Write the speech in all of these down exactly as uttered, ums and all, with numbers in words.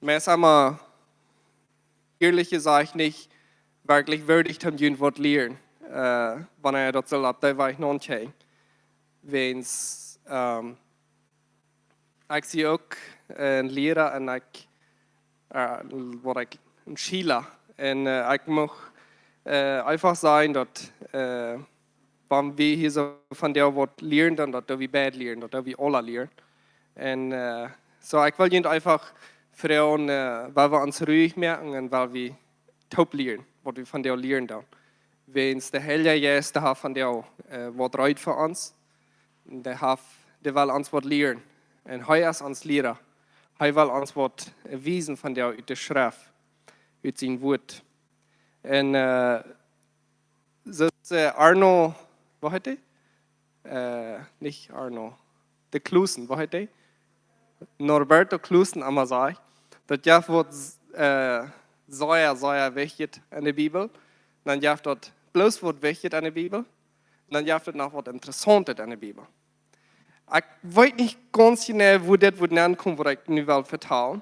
Meist emma, ehrlich jesajcht, nich werkjlich wieedich toom junt waut lieren, äh, wan eena daut saul opp dee Wajch nonkjikjen. Wäajens, ähm, ekj sie uk een Liera un ekj, äh, waut ekj, een Schiela. Un, äh, ekj mucht, äh, eefach sajen daut, äh, wan wie hia soo von dee waut lieren, dan daut doo wie beid lieren, daut doo wie aula lieren. Un, äh, soo, ekj well junt eefach froagen, äh, well wie ons ruich moaken un well wie toop lieren, waut wie von dee lieren dan. Wäajens de Heilja Jeist, dee haft von dee, äh, waut reed fa ons. Dee haft, dee well ons waut lieren. Un hee es ons Liera. Hee well ons waut, äh, wiesen von dee ut de Schreft, ut sien Wuat. Un, äh, soo aus, äh, Arno, woo heet dee? Äh, nich Arno. De Clusen, woo heet dee? Norberto Clusen emma sajcht, daut jeft waut, äh, sea, sea Wichtjet enne Bibel. Dan jeft daut bloos waut Wichtjet enne Bibel. Dan jeft daut noch waut Interessauntet enne Bibel. Ekj weet nich gaunz jeneiw, woo dit woat aunkomen, waut ekj nu well vetalen.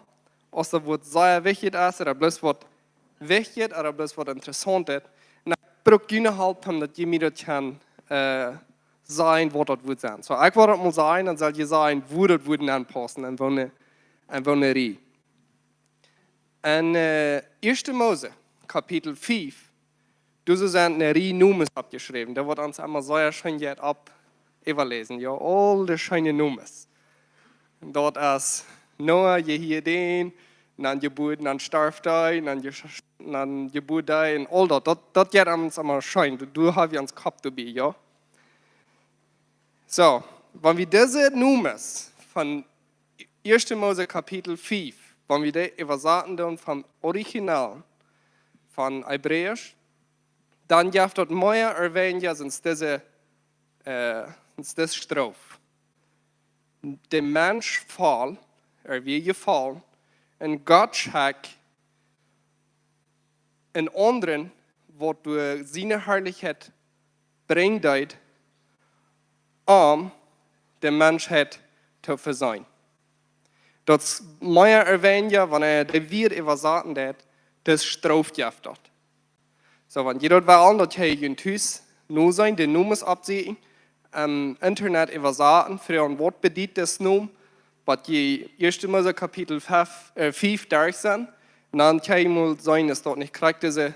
Aus daut waut sea Wichtjet es, ooda bloos waut Wichtjet, ooda bloos waut Interessauntet. Un ekj bruck june Help, om daut jie mie daut kjennen, äh, sajen, waut daut woat sennen. Soo, ekj woa daut mol sajen, dan sell jie sajen, woo daut woat aunpaussen un wanea, un wanea. En, äh, Ieeschte Mose, Kapitel fief, doa sent ne Rieej Nomes oppjeschräwen. Daut woat ons emma sea scheen jeit opp äwaläsen. Jo, aul de scheene Nomes. Daut es Noah, je hia dän, dan jebua, dan storf dee, dan je-, dan jebua dee un aul daut. Daut, daut jeit ons emma scheen. Doa, doa hab wie ons Kopp doabie, jo. Soo, wan wie dise Nomes von Ieeschte Mose Kapitel fief, wan wie dee äwasaten doonen vom Original, von Hebräisch, dan jeft daut mea ooda weinja soo aus dise, äh, soo aus dise Strof. De Mensch foll, hee wia jefollen, un Gott schekjt een aundren, waut doa siene Harlichkjeit brinjen deed, om de Menschheit to veseenen. Daut es mea ooda weinja, wan eena dee Wieed äwasaten deit, daut Strof jeft daut. Soo, wan jie daut wellen, daut jie june Tus nu sent, de Nomes oppsieekjen, em Internet äwasaten, froagen, waut bediet dis Nom, waut jie Ieeschte Mose Kapitel fief, äh, fief derch sent, dan kjenn jie mol seenen, es daut nich krakjt dise,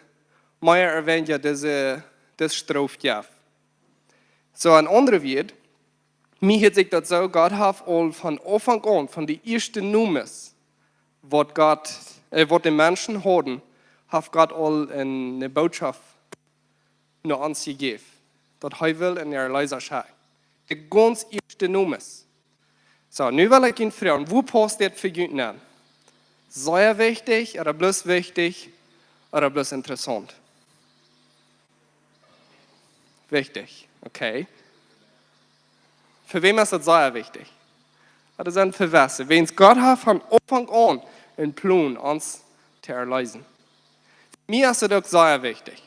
mea ooda weinja dise, dise Strof jeft. Soo, en aundre Wieed, mie hieet sikj daut soo, Gott haft aul von Aunfank aun, von de ieeschte Nomes, waut Gott, äh, waut de Menschen hauden, haft Gott aul eene, eene Bootschoft no ons jejäft, daut hee well een Erleesa schekjen. De gaunz ieeschte Nomes. Soo, nu well ekj junt froagen, woo pausst dit fa junt aun? Sea wichtich, ooda bloos wichtich, ooda bloos interessaunt? Wichtich, okay. Fa wäm es daut sea wichtich? Daut es fa wesse. Wäajens Gott haft von Aunfank aun een Plon, ons to erleesen. Mie es daut uk sea wichtich.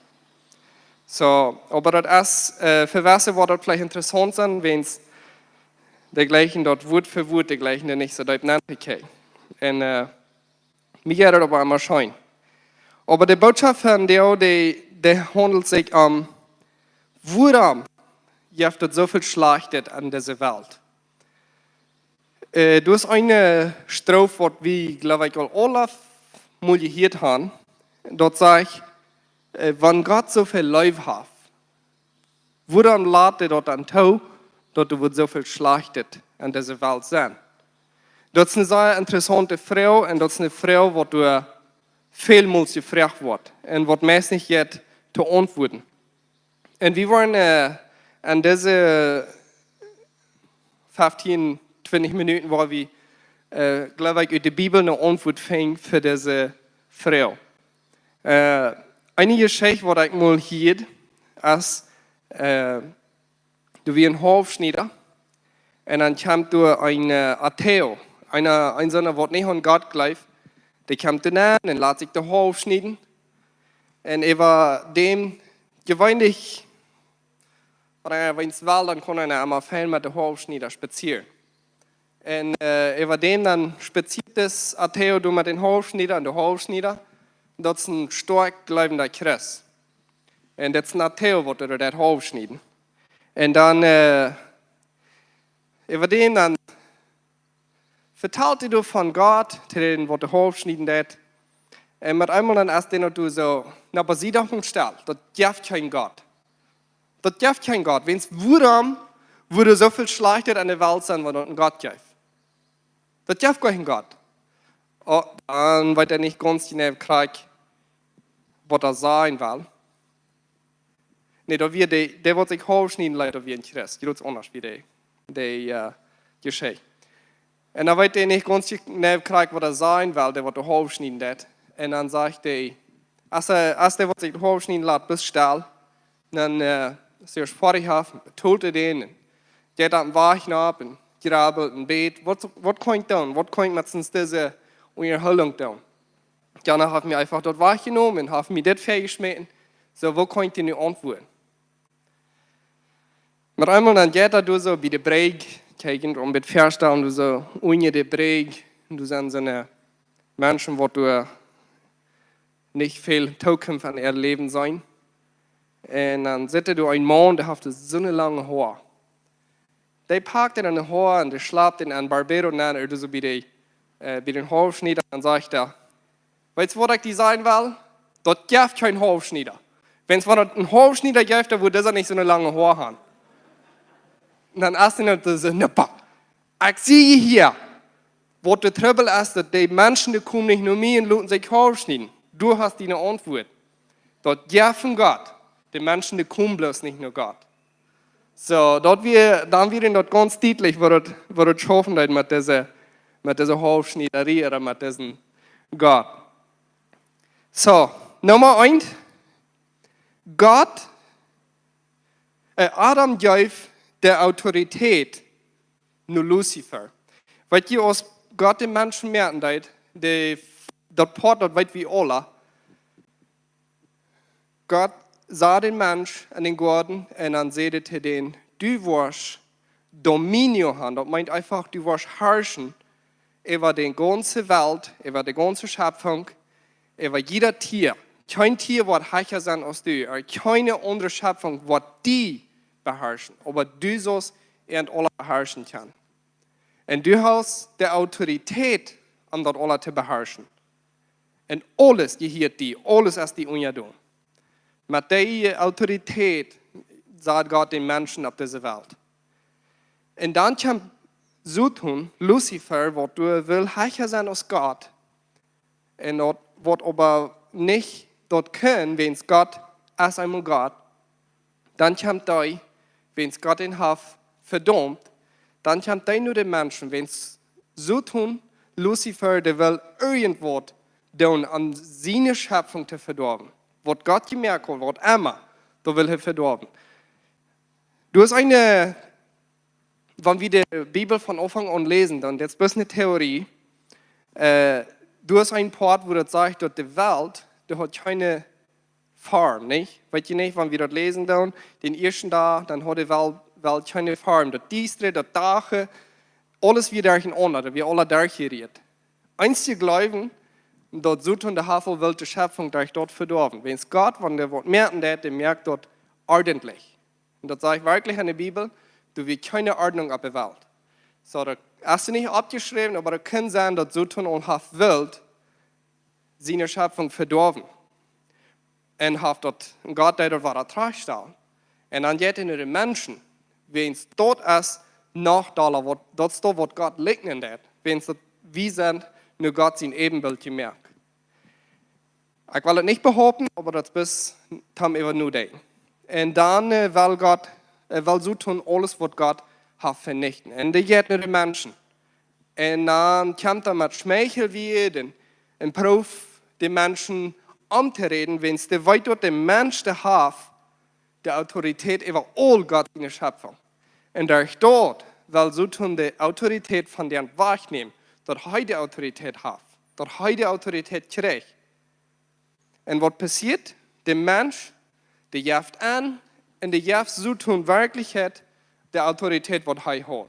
Soo, oba daut es, äh, fa wesse woat daut veleicht interessaunt sennen, wäajens dee jlikjen daut Wuat fa Wuat, dee jlikjen doa nich soo deep nenn to kjikjen. Un, äh, mie jeit daut oba emma scheen. Oba de Bootschoft von vondoag, dee, dee haundelt sikj om, wuarom jeft daut soo väl Schlajchtet en dise Welt? Äh, doa es eene Strof, waut wie, jleew ekj, aul aule mol jehieet haben. Daut sajcht, äh, wan Gott soo väl Leew haft, wuarom lat hee daut dan too, daut doa woat soo väl Schlajchtet en dise Welt sennen? Daut es eene sea interessaunte Froag un daut es eene Froag, waut doa välmols jefroacht woat un waut meist nich jeit to auntwuaden. Un wie woaren, äh, en dise fieftieen, twintich Minuten, wua wie, äh, jleew ekj, ut de Bibel eene Auntwuat finjen fa dise Froag. Äh, eene Jeschicht, waut ekj mol hieed, es, äh, doa wia een Haulfschnieda un dan kjemt doa een, äh, Ateo, eena, een soon, waut nich aun Gott jleeft, dee kjemt doa nenn un lat sikj de Haulf schnieden. Un äwa däm jeweenlich, wan eena weens well, dan kaun eena emma fein met de Haulfschnieda spazieren. Un äh, äwa däm dan spazieet dis Ateo doa met dän Haulfschnieda un de Haulfschnieda. Daut es een stoakj jleewenda Christ. Un dit es een Ateo, waut doa deit Haulfschnieden. Un dan äh, äwa däm dan vetalt hee doa von Gott, to dän, waut de Haulfschnieden deit. Un met eemol dan es dee noch doa soo: Na, oba sie doch mol stell, daut jeft kjeen Gott. Daut jeft kjeen Gott. Wäajens wuarom wudd soo väl Schlajchtet enne Welt sennen, wan daut een Gott jeft? Daut jeft kjeen Gott. Oh, dan weet hee nich gaunz jeneiw krakjt, waut hee sajen well. Nä, daut wia dee, dee waut sikj haulfschnieden leet, daut wia een Christ. Jrods aundasch wia dee, dee äh, Jeschicht. Un dan weet hee nich gaunz jeneiw krakjt, waut hee sajen well, dee waut doa haulfschnieden deit. Un dan sajcht hee, aus hee, aus dee waut sikj haulfschnieden lat, bloos stell, dan äh, es hee foadich, haft, betolt hee dän, un jeit opp dän Wajch nopp un jrabbelt un bät: Waut, waut kaun ekj doonen? Waut kaun ekj met soont dise Unjahoolunk doonen? Jana haft mie eefach daut wajchjenomen un haft mie dit väajeschmäten. Soo, waut kaun ekj die nu auntwuaden? Met eemol dan jeit hee doa soo bie de Brigj, kjikj, om dit väastalen, doa soo unja de Brigj, un doa sent soone Menschen, waut doa nich väl Tookunft aun äa Läwen seenen. Un dan sitt hee doa een Maun, dee haft soone lange Hoa. Dee pakt am aun de Hoa un dee schlapt am aun Barbero nenn, ooda soo bie de, äh, bie dän Haulfschnieda, un sajcht hee: Weetst, waut ekj die sajen well? Daut jeft kjeen Haulfschnieda. Wäajens wan daut een Haulfschnieda jeft, dan wudd disa nich soone lange Hoa haben. Un dan es hee noch soo: Nuppa, ekj sie hia, waut de Trubbel es, daut dee Menschen, dee komen nich no mie un loten sikj haulfschnieden. Du hast diene Auntwuat. Daut jeft een Gott. Dee Menschen, dee komen bloos nich no Gott. Soo, daut wia, dan wia am daut gaunz dietlich, waut daut, waut daut schaufen deed met dise, met dise Haulfschniederie ooda met disen Gott. Soo, Numma eent. Gott, äh, Adam jeef de Autoritäet no Luzifer. Weetst, aus Gott dän Menschen moaken deed, dee, daut Poat, daut weet wie aula. Gott sach dän Mensch en dän Goaden un dan säd hee to dän: Du woascht Dominio haben. Daut meent eefach, du woascht harschen äwa de gaunze Welt, äwa de gaunze Schepfunk, äwa jieda Tia. Kjeen Tia woat hecha sennen aus du, ooda kjeene aundre Schepfunk woat die beharschen. Oba du saust an aula beharschen kjennen. Un du hast de Autoritäet, om daut aula to beharschen. Un aules jehieet die, aules es die unjadon. Met dee Autoritäet sach Gott dän Menschen opp dise Welt. Un dan kjemt Soton, Luzifer, waut doa well hecha sennen aus Gott. Un daut, waut oba nich daut kaun, wäajens Gott es eemol Gott. Dan kjemt hee, wäajens Gott am haft vedaumt, dan kjemt hee no de Menschen, wäajens Soton, Luzifer, dee well irjentwaut doonen, om siene Schepfunk to vedoawen. Waut Gott jemoakt haft, waut emma, daut well hee vedoawen. Du hast eene, wan wie de Bibel von Aunfank aun läsen, dan, daut es bloos eene Theorie. Äh, du hast een Poat, wua daut sajcht, daut de Welt, dee haud kjeene Form, nich? Weetst nich, wan wie daut läsen doonen, dän ieeschten Dach, dan haud de Welt, Welt kjeene Form. Daut Diestre, daut Dach, aules wia derchenaunda, daut wia aula derchjerieet. Eenje jleewen, daut Soton de Haul well de Schepfunk derch daut vedoawen. Wäajens Gott, wan hee waut moaken deed, dee moakt daut ordentlich. Un daut sajcht werkjlich en de Bibel, doa wia kjeene Ordnunk opp de Welt. Soo, daut es nich oppjeschräwen, oba daut kaun sennen, daut Soton aul haft wult siene Schepfunk vedoawen. Un haft daut, un Gott deed daut wada trajchtstalen. Un dan jeit hee no de Menschen, wäajens daut es noch dolla, waut, daut es daut, waut Gott likjnen deed, wäajens daut wie sent no Gott sien Äwenbilt jemoakt. Ekj well daut nich behaupten, oba daut es bloos toom äwa nodenkjen. Un dan äh, well Gott, äh, well Soton aules, waut Gott haft, venichten. Un dee jeit no de Menschen. Un dan kjemt hee met Schmeichelwieed un, un proowt de Menschen omtoräden, wäajens dee weet, daut de Mensch, dee haft de Autoritäet äwa aul Gott siene Schepfunk. Un derch daut well Soton de Autoritäet von dän wajchnämen, daut hee de Autoritäet haft, daut hee de Autoritäet kjricht. Un waut passieet? De Mensch, dee jeft aun un dee jeft Soton werkjlich de Autoritäet, waut hee haud.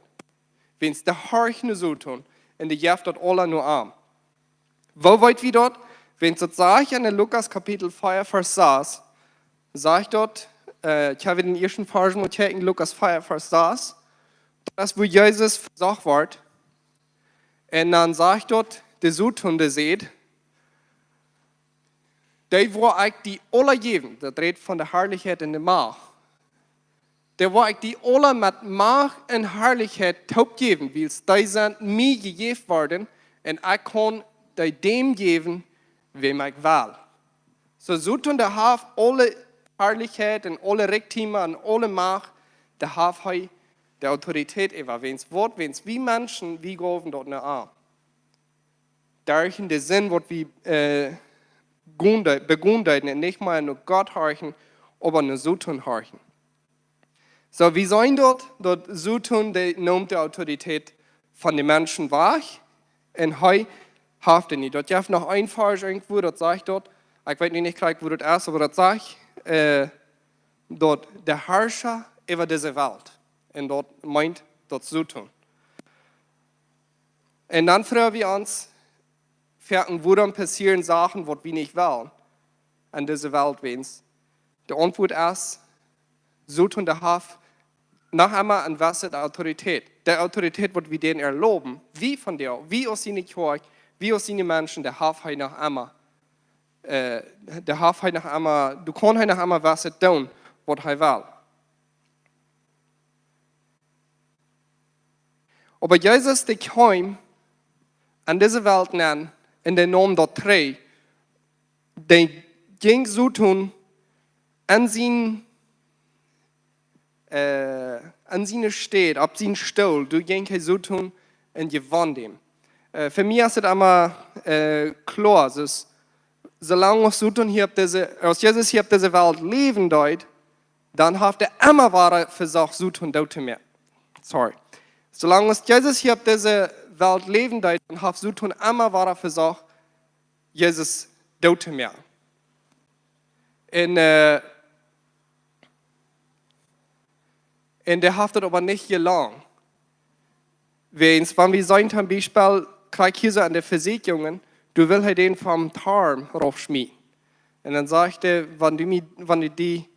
Wiels dee horcht no Soton un dee jeft daut aula no am. Woo weet wie daut? Wiels daut sajcht en Lukas Kapitel vea, Varsch sas, sajcht daut, äh, ekj hab dän ieeschten Varsch mol jekjikjt, Lukas vea, Varsch sas, daut es, wua Jesus vesocht woat. Un dan sajcht daut, de Soton, dee sajcht: "Dee woa ekj die aula jäwen." Daut rät von de Harlichkjeit un de Macht. "Dee woa ekj die aula met Macht un Harlichkjeit toop jäwen, wiels dee sent mie jejäft worden, un ekj kaun dee däm jäwen, wäm ekj well." Soo Soton, dee haft aule Harlichkjeit un aule Rikjtiemen un aule Macht, dee haft hee, de Autoritäit äwa. Wiels waut, wiels wie Menschen, wie jleewen daut nich aun. Derch de Sind, waut wie, äh, gonen dee-, begonen deeden, un nich mea no Gott horchen, oba no Soton horchen. Soo, wie seenen daut, daut Soton, dee nemt de Autoritäit von de Menschen wajch, un hee haft dee nich. Daut jeft noch een Varsch irjentwua, daut sajcht daut, ekj weet nu nich krakjt, wua daut es, oba daut sajcht, äh, daut de Harscha äwa dise Welt. Un daut meent daut Soton. Un dan froag wie ons, foaken, wuarom passieren Sachen, waut wie nich wellen, en dise Welt, wiels? De Auntwuat es, Soton, dee haft noch emma eene jewesse Autoritäit. De Autoritäit, waut wie dän erlauben, wie von dee, wie aus siene Kjoakj, wie aus siene Menschen, dee haft hee noch emma, äh, dee haft hee noch emma, dee kaun hee noch emma jewesset doonen, waut hee well. Oba Jesus, dee kjeem en dise Welt nenn un dee neem daut trigj, dee jinkj Soton en sien, äh, en siene Städ, opp sienen Stool, doa jinkj hee Soton un jewann dän. Äh, fa mie es et emma, äh, kloa, daut soo lang aus Soton hia opp dise, aus Jesus hia opp dise Welt läwen deed, dan haft hee emma wada vesocht, Soton doot to moaken. Sorry. Soo lang aus Jesus hia opp dise Welt läwen deed, dan haft Soton emma wada vesocht, Jesus doot to moaken. Un, äh, un hee haft daut oba nich jelangt. Wiels, wan wie seenen, toom Biespel, krakjt hia soo aun de Vesieekjungen, doa well hee dän vom Toom raufschmieten. Un dan sajcht hee: "Wan du mie, wan du die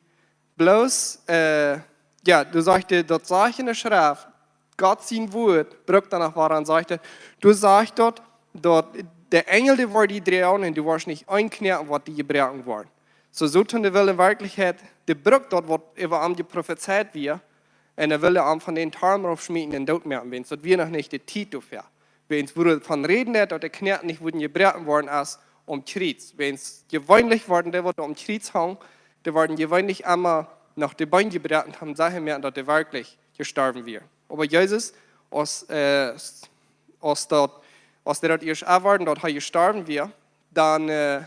bloos, äh, jo, doa sajcht hee, daut sajcht en de Schreft, Gott sien Wuat, brukt doa noch waut aun, sajcht hee, doa sajcht daut, daut de Enjel, dee woaren die droagen un du woascht nich een Knoaken woat die jebroaken woaren." Soo Soton, dee well en Werkjlichkjeit, dee brukt daut, waut äwa am jeprofezeit wia, un hee well am von dän Toom raufschmieten un doot moaken, wiels daut wia noch nich de Tiet doafäa. Wiels, wua daut von räden deit, daut de Knoaken nich wudden jebroaken woaren, es aum Kjriez. Wiels jeweenlich worden dee, waut aum Kjriez hungen, dee worden jeweenlich emma noch de Been jebroaken, toom secha moaken, daut dee werkjlich jestorwen wia. Oba Jesus, aus, äh, aus daut, aus dee daut ieescht erfoaren, daut hee jestorwen wia, dan, äh,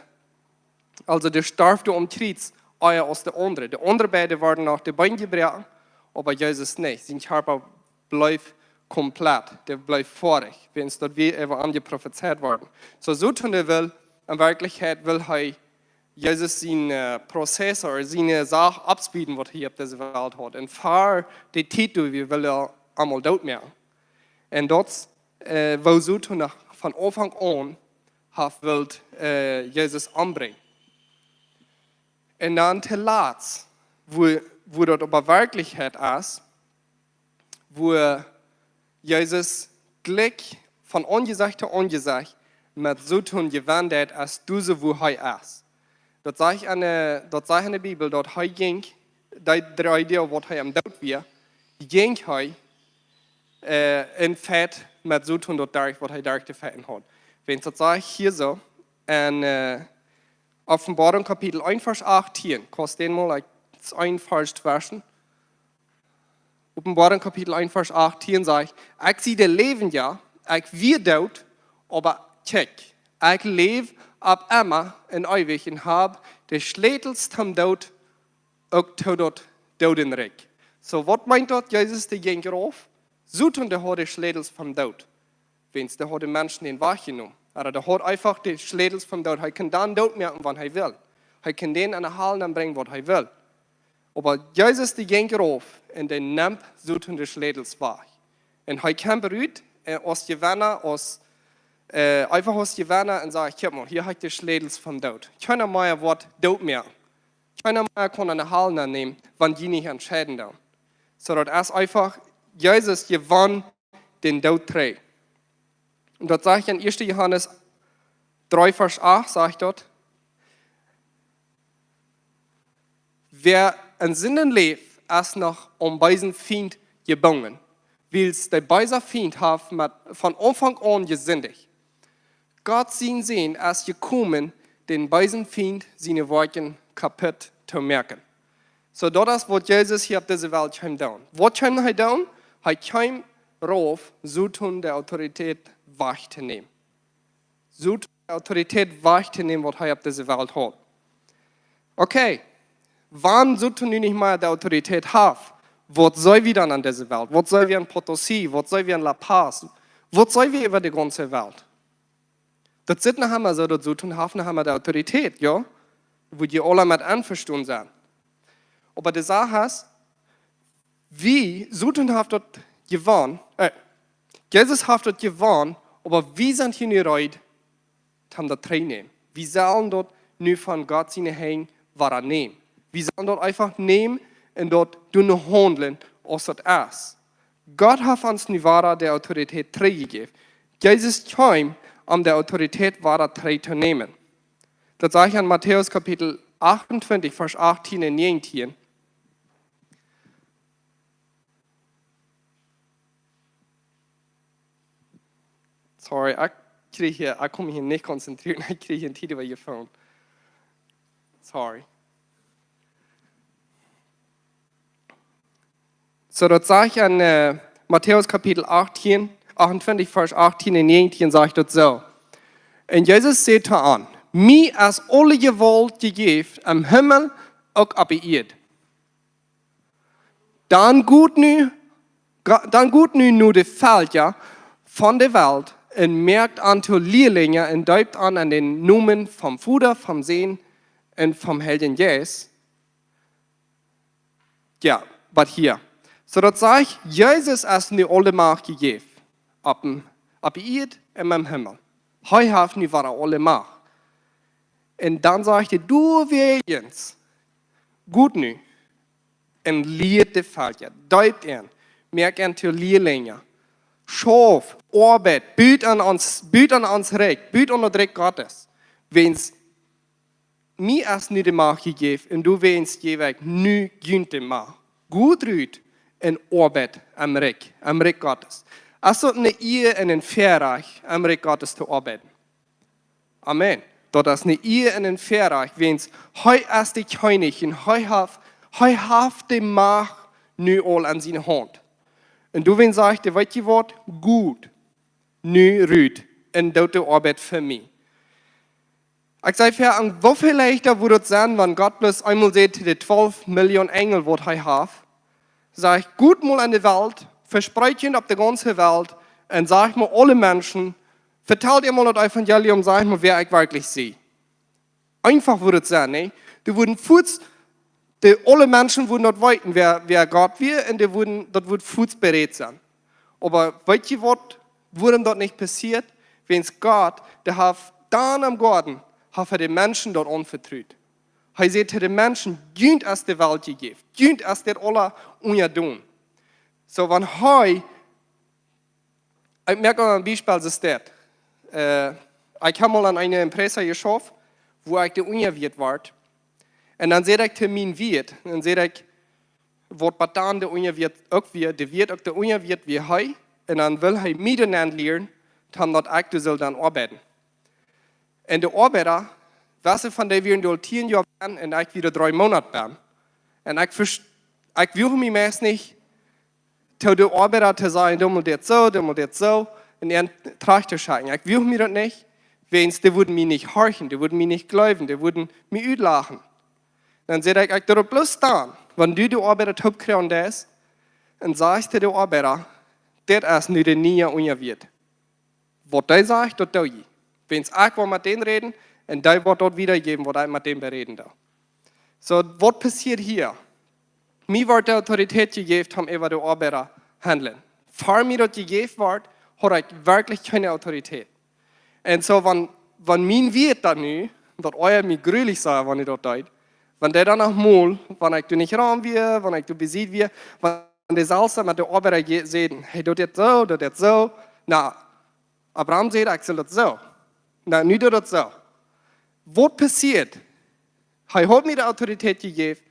aulsoo dee storf doa aum Kjriez, ea aus de aundre. De aundre beid worden noch de Been jebroaken, oba Jesus nich. Sien Kjarpa bleef komplett, dee bleef foadich, wiels daut wia äwa am jeprofezeit worden. Soo Soton, dee well, en Werkjlichkjeit well hee Jesus sien, äh, Prozess ooda siene Sach aufspeeden, waut hee opp dise Welt haud. Un ver de Tiet, doa wia, well hee am aul doot moaken. Un daut, äh, woo Soton noch von Aunfank aun haft wult, äh, Jesus ombrinjen. Un dan toolatst, wua, wua daut oba Werkjlichkjeit es, wua Jesus jlikj von Aunjesecht to Aunjesecht met Soton jewandat es, doa soo wua hee es. Daut sajcht en de, daut sajcht en de Bibel, daut hee jinkj, dee dree Doag, waut hee aum Doot wia, jinkj hee, äh, un focht met Soton daut derch, waut hee derch to fochten haud. Wiels daut sajcht hia soo, en, äh, Openboarunk Kapitel eent, Varsch achtieen, kaust dän mol, like, eent Varsch tweschen. Openboarunk Kapitel eent, Varsch achtieen sajcht: "Ekj sie de Läwendja, ekj wia doot, oba kjikj, ekj läw opp emma un eewich un hab de Schlätels toom Doot, uk to daut Doodenrikj." Soo, waut meent daut? Jesus, dee jinkj rauf. Soton, dee haud de Schlätels vom Doot. Wiels dee haud de Menschen dän wajchjenomen. Oba dee haud eefach de Schlätels vom Doot. Hee kunn dän doot moaken, wan hee well. Hee kunn dän aun de Hal nenbrinjen, waut hee well. Oba Jesus, dee jinkj rauf un dee neem Soton de Schlätels wajch. Un hee kjemt rut, äh, aus Jewenna, aus, äh, eefach aus Jewenna un sajcht: "Kjikj mol, hia hab ekj de Schlätels vom Doot. Kjeena mea woat doot moaken. Kjeena mea kaun aun de Hal nenn nämen, wan jie nich entscheiden doonen." Soo, daut es eefach, Jesus jewann dän Doot trigj. Un daut sajcht en 1. Johanes 3, Varsch 8, sajcht daut: "Wäa en Sinden läft, es noch aum beesen Fient jebungen, wiels de beese Fient haft met, von Aunfank aun jesindicht. Gott sien Sän es jekomen, dän beesen Fient siene Woakjen kaputt to moaken." Soo, daut es waut Jesus hia opp dise Welt kjeem doonen. Waut kjeem hee doonen? Hee kjeem rauf, Soton de Autoritäet wajchtonämen. Soton de Autoritäet wajchtonämen, waut hee opp dise Welt haud. Okay, wan Soton nu nich mea de Autoritäet haft, waut sent wie dan aun dise Welt? Waut sent wie en Potosí? Waut sent wie en La Paz? Waut sent wie äwa de gaunze Welt? Daut sitt noch emma soo, daut Soton haft noch emma de Autoritäet, jo? Wua jie aula met envestonen sent. Oba de Sach es, wie, Soton haft daut jewonnen, äh, Jesus haft daut jewonnen, oba wie sent hia nu reed, om daut trigjtonämen. Wie sellen daut nu von Gott siene Henj wada nämen. Wie sellen daut eefach nämen un daut doonen haundlen, aus daut es. Gott haft ons nu wada de Autoritäet trigjjejäft. Jesus kjeem, om de Autoritäet wada trigjtonämen. Daut sajcht en Matäus Kapitel 28, Varsch 18 un 19. Sorry, ekj kjrieech hia, ekj kaun mie hia nich konzentrieren, ekj kjrieech hia Tiet äwa de Phone. Sorry. Soo, daut sajcht en, äh, Matäus Kapitel 18, 28, Varsch 18 un 19 sajcht daut soo: "Un Jesus säd to an: Mie es aule Jewault jejäft em Himmel, uk opp de Ieed. Dan got nu, ga-, dan got nu no de Velkja von de Welt un moakt an to Lielinja un deept an en dän Nomen vom Voda, vom Sän un vom Heiljen Jeist." Jo, waut hia. Soo daut sajcht, Jesus es nu aule Macht jejäft. Opp, opp de Ieed un em Himmel. Hee haft nu wada aule Macht. Un dan sajcht hee: "Doawäajen, got nu un lieet de Velkja, deept an, moakt an to Lielinja. Schauft, oabeit, but aun ons, but aun ons Rikj, but aun daut Rikj Gottes. Wiels mie es nu de Macht jejäft un doawäajen jäw ekj nu junt de Macht. Got rut un oabeit em Rikj, em Rikj Gottes." Es daut nich een Ea un een Väarajcht, em Rikj Gottes to oabeiden? Amen. Daut es nich een Ea un een Väarajcht, wiels hee es de Kjennich un hee haft, hee haft de Macht nu aul aun siene Haunt. Un doawäajen sajcht hee: "Weet jie waut? Got nu rut un doot de Oabeit fa mie." Ekj saj, fa aun woo väl leichta wudd daut sennen, wan Gott bloos eemol säd to de twalf Million Enjel, waut hee haft, sajcht: "Got mol enne Welt, vespreet junt opp de gaunze Welt un sajcht mol aule Menschen, vetalt an mol daut Evangelium, sajcht mol, wäa ekj werkjlich sie." Eefach wudd daut sennen, nä? Dee wudden fuaz, de, aule Menschen wudden daut weeten, wäa, wäa Gott wia, un dee wudden, daut wudd fuaz bereed sennen. Oba weet jie waut, wuarom daut nich passieet? Wiels Gott, dee haft dan em Goaden, haft hee de Menschen daut aunvetrut. Hee säd to de Menschen: "Junt es de Welt jejäft, junt es dit aula unjadon." Soo, wan hee, ekj moak mol een Biespel, soo steit. Äh, ekj hab mol aun eene Empresa jeschauft, wua ekj de Unjawieet wort. Un dan säd ekj to mien Wieet, dan säd ekj, waut bat dan de Unjawieet uk wia, de Wieet uk de Unjawieet wia hee, un dan wull hee mie dan aunlieren, dan daut ekj doa sull dan oabeiden. Un de Oabeida, wese von dee wieren doa tieen Joa benn un ekj wia dree Moonat benn. Un ekj vers-, ekj wull mie meist nich to de Oabeida to sajen: "Doo mol dit soo, doo mol dit soo", un an trajcht to schekjen. Ekj wull mie daut nich, wiels dee wudden mie nich horchen, dee wudden mie nich jleewen, dee wudden mie utlachen. Dan säd ekj: "Ekj doo daut bloos dan, wan du de Oabeida toopkjrieen deist un sajchst to de Oabeida: Dit es nu de niee Unjawieet. Waut dee sajcht, daut doo jie. Wiels ekj woa met dän räden un dee woat daut wiedajäwen, waut ekj met dän beräden doo." Soo, waut passieet hia? Mie woat de Autoritäet jejäft, om äwa de Oabeida to handlen. Ver mie daut jejäft wort, haud ekj werkjlich kjeene Autoritäet. Un soo, wan, wan mien Wieet dan nu, daut ea mie jrulich sach, wan ekj daut deed, wan dee dan noch mol, wan ekj doa nich raun wia, wan ekj doa besied wia, wan dee selfst met de Oabeida säden: "Hey, daut es soo, daut es soo." Na, Abraham säd: "Ekj sull daut soo." Na, nu daut es soo. Waut passieet? Hee haud mie de Autoritäet jejäft,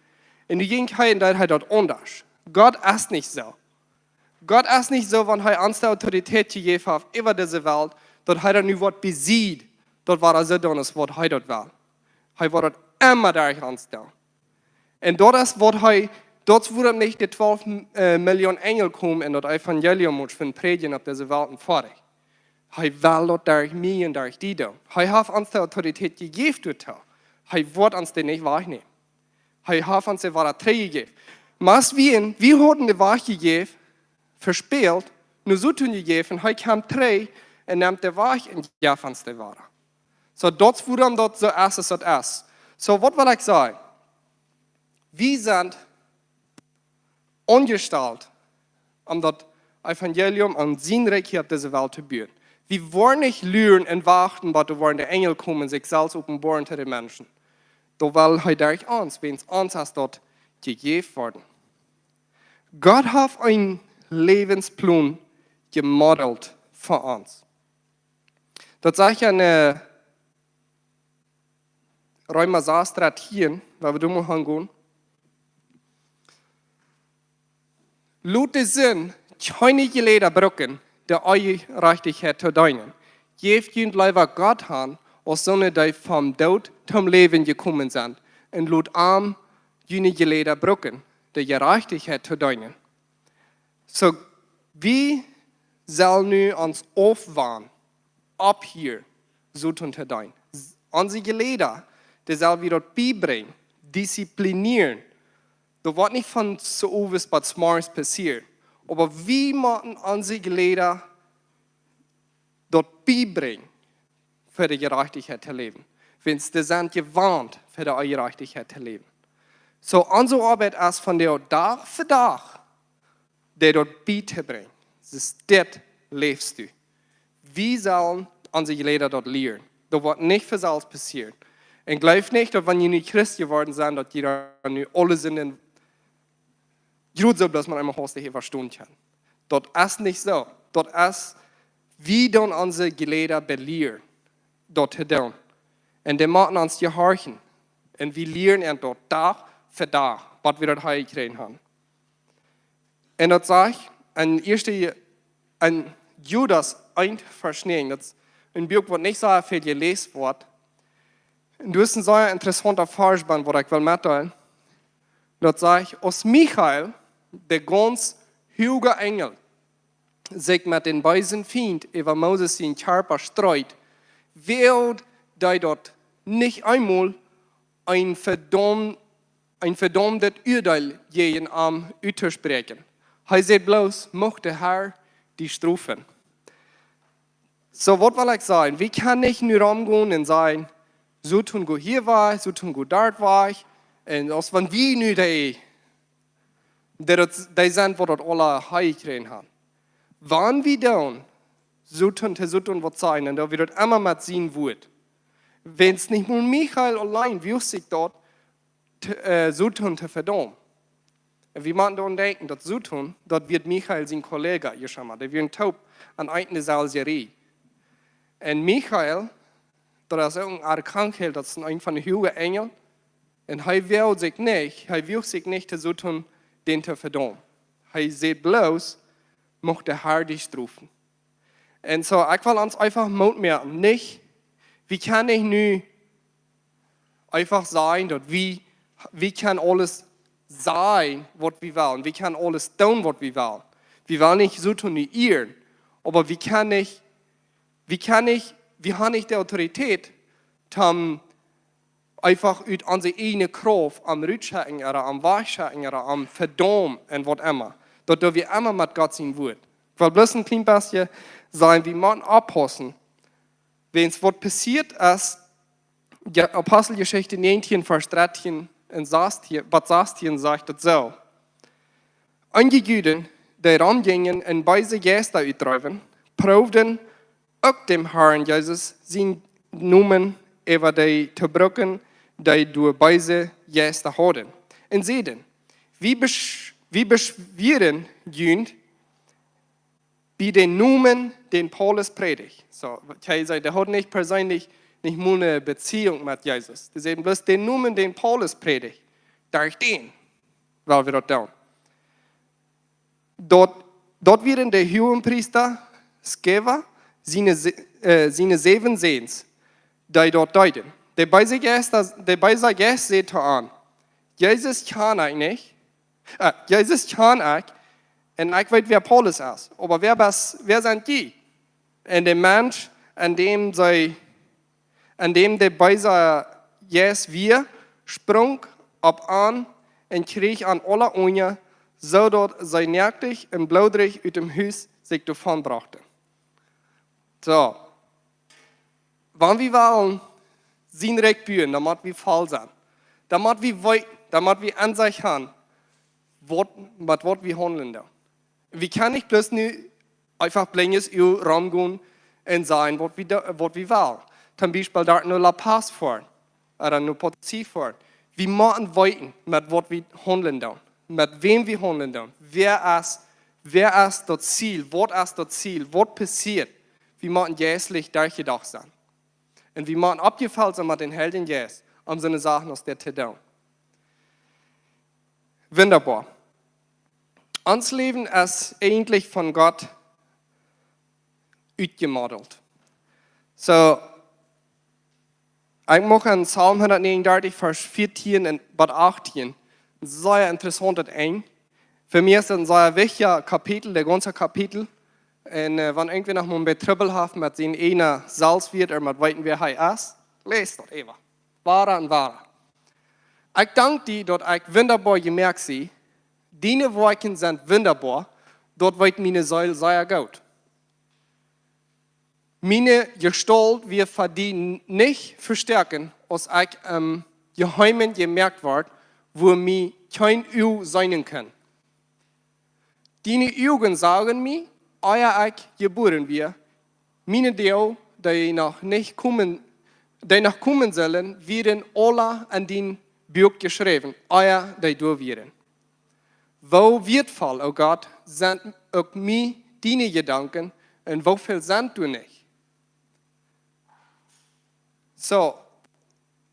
un nu jinkj hee un deed hee daut aundasch. Gott es nich soo. Gott es nich soo, wan hee ons de Autoritäet jejäft haft äwa dise Welt, daut hee daut nu woat besied, daut woat soo doonen aus waut hee daut well. Hee woat daut emma derch ons doonen. Un daut es waut hee, daut wuarom nich de twalf, äh, Million Enjel komen un daut Evangelium mol prädjen opp dise Welt un foadich. Hee well daut derch mie un derch die doonen. Hee haft ons de Autoritäet jejäft doatoo. Hee woat ons dee nich wajchnämen. Hee haft ons dee wada trigjjejäft. Mau wie, wie hauden dee wajchjejäft, vespält, no Soton jejäft, un hee kjemt trigj un nemt dee wajch un jeft ons dee wada. Soo, daut es wuarom daut soo es aus daut es. Soo, waut well ekj sajen? Wie sent aunjestalt, om daut Evangelium un sien Rikj hia opp dise Welt to buen. Wie woaren nich luren un wachten, bat doa woaren de Enjel komen un sikj selfst openboaren to de Menschen. Doa well hee derch ons, wiels ons es daut jejäft worden. Gott haft een Läwensplon jemodelt fa ons. Daut sajcht en, äh, Reema sas, dartieen, wua wie doa mol hangonen. Lot de Sind kjeene Jeleida brucken, de Onjerajchtichkjeit to deenen. Jäft junt leewa Gott han, aus soone, dee vom Doot toom Läwen jekomen sent, un lot am june Jeleida brucken, de Jerajchtichkjeit to deenen. Soo, wie sellen nu ons aufwanen, opphieren, Soton to deenen. Onse Jeleida, dee sell wie daut biebrinjen, disziplinieren. Daut woat nich von soo owes bat zemorjes passieren. Oba wie motten onse Jeleida daut biebrinjen, fa de Jerajchtichkjeit to läwen. Wiels dee sent jewant, fa de Jerajchtichkjeit to läwen. Soo, onse Oabeit es von de Dach fa Dach, dee daut bietobrinjen. Daut es dit läwst du. Wie sellen onse Jeleida daut lieren. Daut woat nich von selfst passieren. Un jleew nich, daut wan jie nu Christ jeworden sent, daut jie dan nu aule Sinden jrod soo bloos mau eemol haustich äwastonen kjennen. Daut es nich soo. Daut es, wie doonen onse Jeleida belieren, daut to doonen. Un dee motten ons jehorchen. Un wie lieren an daut Dach fa Dach, waut wie daut hia jekjräajen haben. Un daut sajcht en ieeschte, en Judas eent Varsch näajen, daut es een Buak, waut nich soo väl jeläst woat. Un doa es een sea interessaunta Varsch bie, waut ekj well metdeelen. Daut sajcht: "Aus Michael, de gaunz huage Enjel, sikj met dän beesen Fient äwa Moses sien Kjarpa street, woagd hee daut nich eemol, een vedaum-, een vedaumdet Urdeel jäajen am uttospräakjen. Hee säd bloos: Mucht de Har die strofen." Soo, waut well ekj sajen? Wie kjennen nich nu romgonen un sajen: "Soton, go hia wajch, Soton, go doa wajch." Un aus wan wie nu dee, dee daut, dee sent, waut daut aula hia jekjräajen haben. Wan wie doonen, Soton to Soton waut sajen, un daut wie daut emma met sien Wuat. Wan nich mol Michael auleen wuacht sikj daut, t-, äh, Soton to vedaumen. Un wie motten doaraun denkjen, daut Soton, daut wia Michael sien Kollega, Jeschuh, dee wieren toop aun eene selwje Rieej. Un Michael, daut es uk een Archangel, daut es een von de huage Enjel. Un hee wull sikj nich, hee wuacht sikj nich to Soton, dän to vedaumen. Hee säd bloos: "Mucht de Har die strofen." Un soo, ekj well ons eefach Moot moaken, nich? Wie kjennen nich nu eefach sajen, daut wie, wie kjennen aules sajen, waut wie wellen. Wie kjennen aules doonen, waut wie wellen. Wie wellen nich Soton nu ieren, oba wie kjennen nich, wie kjennen nich, wie haben nich de Autoritäet, om eefach ut onse ieejne Krauft am rutschekjen ooda am wajchschekjen ooda am vedaumen un waut emma. Daut doo wie emma met Gott sien Wuat. Ekj well bloos een kjlien bät sajen, wie motten oppaussen, wan waut passieet es. Ja, Aposteljeschicht näajentieen, Varsch dartieen un sastieen, waut sastieen sajcht daut soo: Eenje Juden, dee romjinjen un beese Jeista utdreewen, proowden uk däm Harn Jesus sienen Nomen äwa dee to brucken, dee doa beese Jeista hauden. Un säden: "Wie besch-, wie beschwieren junt bie dän Nomen, dän Paulus prädicht." Soo, hee säd, hee haud nich perseenlich, nich mol eene Beziehung met Jesus. Dee säden bloos: "Dän Nomen, dän Paulus prädicht, derch dän well wie daut doonen." Daut, daut wieren de Huagepriesta Skeva siene, se-, äh, siene säwen Säns, dee daut deeden. De beese Jeist, de beese Jeist säd to an: "Jesus kjan ekj nich, äh, Jesus kjan ekj, un ekj weet, wäa Paulus es, oba wäa best, wäa sent jie?" Un de Mensch, aun däm see, aun däm de beese Jeist wia, sprunk opp an un kjrieech an aula unja, soo daut see noakt un bloodrich ut däm Hus sikj doavon brochten. Soo, wan wie wellen sien Rikj buen, dan mott wie voll sennen. Dan mott wie weeten, dan mott wie Ensecht haben, waut, met waut wie haundlen doonen. Wie kjennen nich bloos nu eefach blindes romgonen un sajen, waut wie do-, waut wie wellen. Toom Biespel doa no La Paz foaren, ooda no Potosí foaren. Wie motten weeten, met waut wie haundlen doonen, met wäm wie haundlen doonen. Wäa es, wäa es daut Ziel? Waut es daut Ziel? Waut passieet? Wie motten jeistlich derchjedocht sennen. Un wie motten oppjefelt sennen met dän Heiljen Jeist, om soone Sachen aus dit to doonen. Wundaboa. Ons Läwen es eejentlich von Gott utjemodelt. Soo, ekj mucht en Psalm hundatnäajenundartich, Varsch vieetieen un bat achtieen, een sea interessauntet Enj. Fa mie es daut een sea wichtjet Kapitel, daut gaunze Kapitel. Un, äh, wan irjentwäa noch mol een bät Trubbel haft met sien eejnen Selfstwieet ooda met weeten, wäa hee es, läst daut äwa. Wada un wada. Ekj dank die, daut ekj wundaboa jemoakt sie. Diene Woakjen sent wundaboa. Daut weet miene Seel sea goot. Miene Jestault wia fa die nich vestoaken, aus ekj em Jeheemen jemoakt wort, wua mie kjeen Uag seenen kunn. Diene Uagen sagen mie, ea ekj jebuaren wia, miene Doag, dee noch nich komen, dee noch komen sellen, wieren aula en dien Buak jeschräwen, ea dee doa wieren. Woo wieetvoll, o Gott, sent uk mie diene Jedanken, un woo väl sent doa nich? Soo,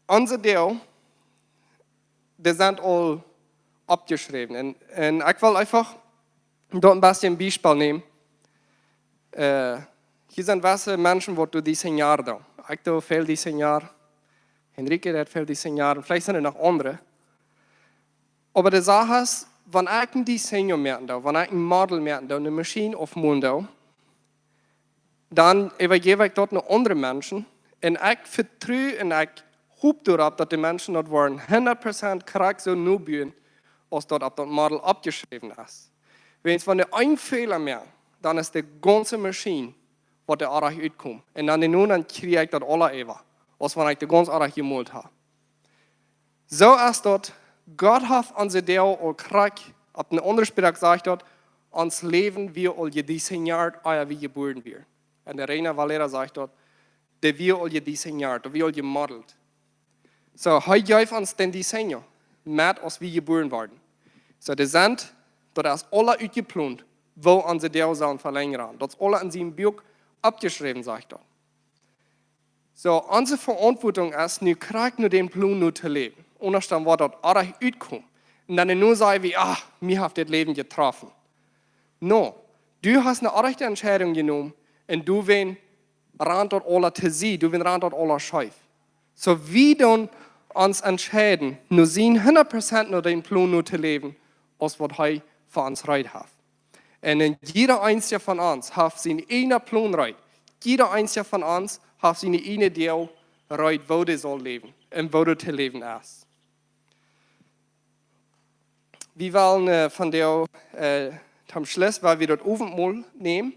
onse Doag, dee sent aul oppjeschräwen. Un, un ekj well eefach doa een bät een Biespel nämen. Äh, hia sent wesse Menschen, waut doo diseñar doonen. Ekj doo väl diseñar. Henrique deit väl diseñar. Un veleicht sent doa noch aundre. Oba de Sach es, wan ekj een diseño moaken doo, wan ekj een Model moaken doo, eene Maschien aufmolen doo, dan äwajeef ekj daut no aundre Menschen. Un ekj vetru un ekj hop doaropp, daut de Menschen daut woaren hundat Prozent krakjt soo nobuen, aus daut opp daut Model oppjeschräwen es. Wiels wan dee een Fäla moakt, dan es de gaunze Maschien, woat dee oajch utkomen. Un dan de Nonen kjrieech ekj daut aula äwa, aus wan ekj dee gaunz oajch jemolt hab. Soo es daut, Gott haft onse Doag aul krakjt, opp eene aundre Sproak sajcht daut, ons Läwen wia aul jediseñat, ea wie jebuaren wieren. Un de Reina Valera sajcht daut, dee wia aul jediseñat, dee wia aul jemodelt. Soo, hee jeef ons dän diseño, met aus wie jebuaren worden. Soo, dee sent, daut es aula utjeplont, woo onse Doag sellen velenjren. Daut es aula en sien Buak oppjeschräwen, sajcht daut. Soo, onse Veauntwuatunk es nu krakjt no dän Plon no to läwen. Aundasch dan woat daut oajch utkomen. Un dan no saj wie, ah, mie haft dit Läwen jetroffen. No, du hast eene oajchte Entscheidunk jenomen un du west rant daut aula to sied, du west rant daut aula scheef. Soo, wie doonen ons entscheiden, no sien hundat Prozent no dän Plon no to läwen, aus waut hee fa ons reed haft. Un en jieda eena von ons haft sienen eejnen Plon reed. Jieda eena von ons haft siene eejne Doag reed, woo dee saul läwen un woo daut to läwen es. Wie wellen, äh, vondoag, äh, toom Schluss, wua wie daut Owentmol nämen.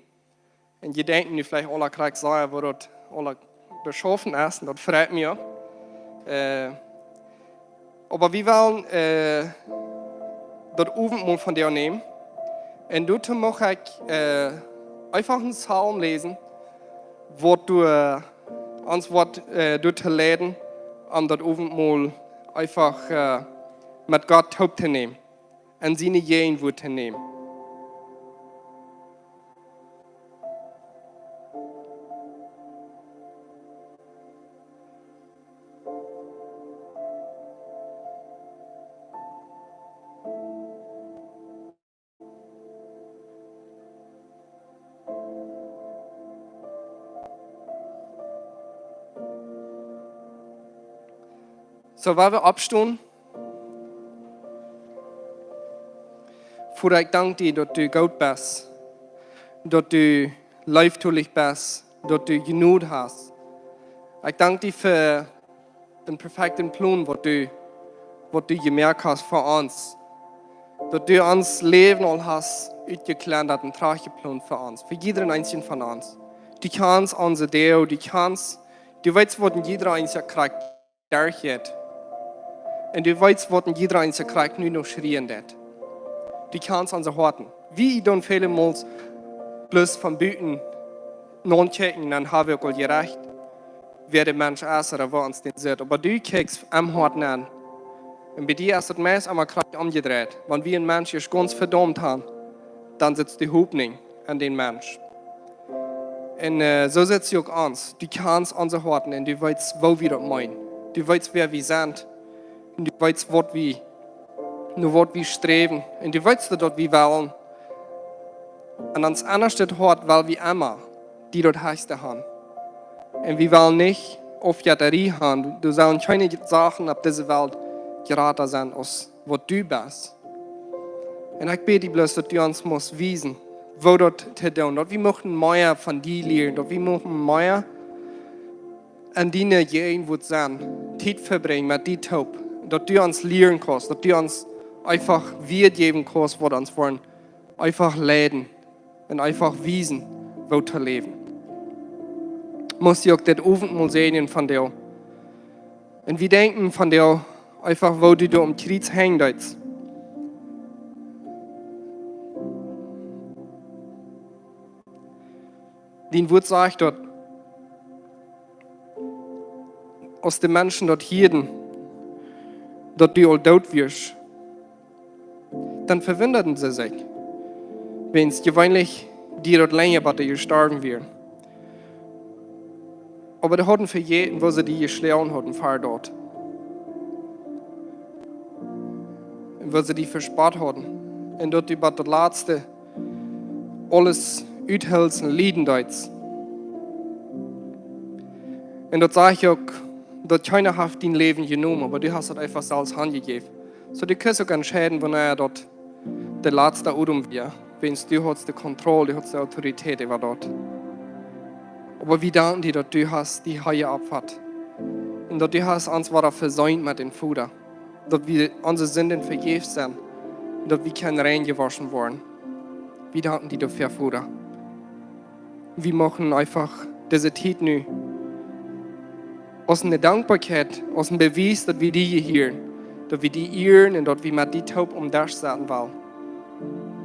Un jie denkjen nu veleicht aula krakjt soo, woo daut aula jeschaufen es, un daut freit mie uk. Äh, oba wie wellen, äh, daut Owentmol vondoag nämen. Un doa mucht ekj äh, eefach een Psalm läsen, waut doa, äh, ons woat äh, doatoo leiden, om daut Owentmol eefach äh, met Gott toop to nämen un siene Jäajenwuat to nämen. Soo, woa wie oppstonen? Voda, ekj dank die, daut du goot best, daut du leeftolich best, daut du Jnod hast. Ekj dank die fa dän perfekten Plon, waut du, waut du jemoakt hast fa ons. Daut du ons Läwen aul hast utjeplant, een Trajchtplan fa ons, fa jiedren eenen von ons. Du kjanst onse Deel, du kjanst, du weetst, waut een jiedra eena krakjt derchjeit. Un du weetst, waut een jiedra eena krakjt nu noch schrieen deit. Du kjanst onse Hoaten. Wie doonen väle Mol bloos von buten nodenkjen, dan hab wie uk aul jerecht, wäa de Mensch es ooda woo ons dän sitt. Oba du kjikjst em Hoat nenn. Un bie die es daut meist emma krakjt omjedreit. Wan wie een Mensch ieescht gaunz vedaumt haben, dan sitt de Hopninj aun dän Mensch. Un äh, soo sitt see uk ons. Du kjanst onse Hoaten un du weetst, woo wie daut meenen. Du weetst, wäa wie sent. Un du weetst, waut wie, no waut wie sträwen. Un du weetst, daut wie wellen. Un ons ennaschtet Hoat well wie emma die daut hechste haben. Un wie wellen nich Aufjettarie haben. Doa sellen kjeene Sachen opp dise Welt jrata sennen aus waut du best. Un ekj bäd die bloos, daut du ons motst wiesen, woo daut to doonen. Daut wie muchten mea von die lieren. Daut wie muchten mea aun diene Jäajenwuat sennen, Tiet vebrinjen met die toop. Daut du ons lieren kaust, daut du ons eefach Wieed jäwen kaust, waut ons woaren eefach leiden un eefach wiesen, woo to läwen. Motst du uk dit Owentmol säajnen vondoag. Un wie denkjen vondoag eefach, woo du doa aum Kjriez henjen deetst. Dien Wuat sajcht, daut aus de Menschen daut hieeden, daut du aul doot wieescht, dan vewundaden see sikj. Wiels jeweenlich diat daut lenja, bat dee jestorwen wieren. Oba dee hauden vejäten, woo see die jeschloagen hauden ver daut. Un woo see die vespott hauden. Un daut du bat daut latste aules uthilst un lieden deetst. Un daut sajcht uk, daut kjeena haft dien Läwen jenomen, oba du hast daut eefach selfst hanjejäft. Soo, du kaust uk entscheiden, wanea daut de latste Odem wia. Wiels du haudst de Kontroll, du haudst de Autoritäet äwa daut. Oba wie danken die, daut du hast die hia oppfat. Un daut du hast ons wada vesient met dän Voda. Daut wie onse Sinden vejäft sent. Daut wie kjennen rein jewoschen woaren. Wie danken die doafäa, Voda. Wie muchten eefach dise Tiet nu aus eene Dankboakjeit, aus een Bewies, daut wie die jehieren, daut wie die ieren un daut wie met die toop aum Desch sitten wellen.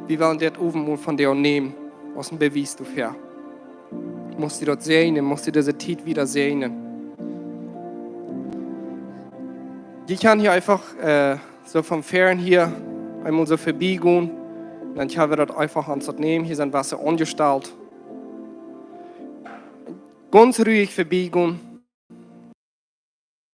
Wie wellen dit Owentmol vondoag nämen, aus een Bewies doafäa. Motst du daut säajnen, motst du dise Tiet wada säajnen. Jie kjennen hia eefach äh, soo von fern hia eemol soo verbiegonen. Dan haben wie daut eefach aun daut nämen. Hia sent Wasa aunjestalt. Gaunz ruhig verbiegonen.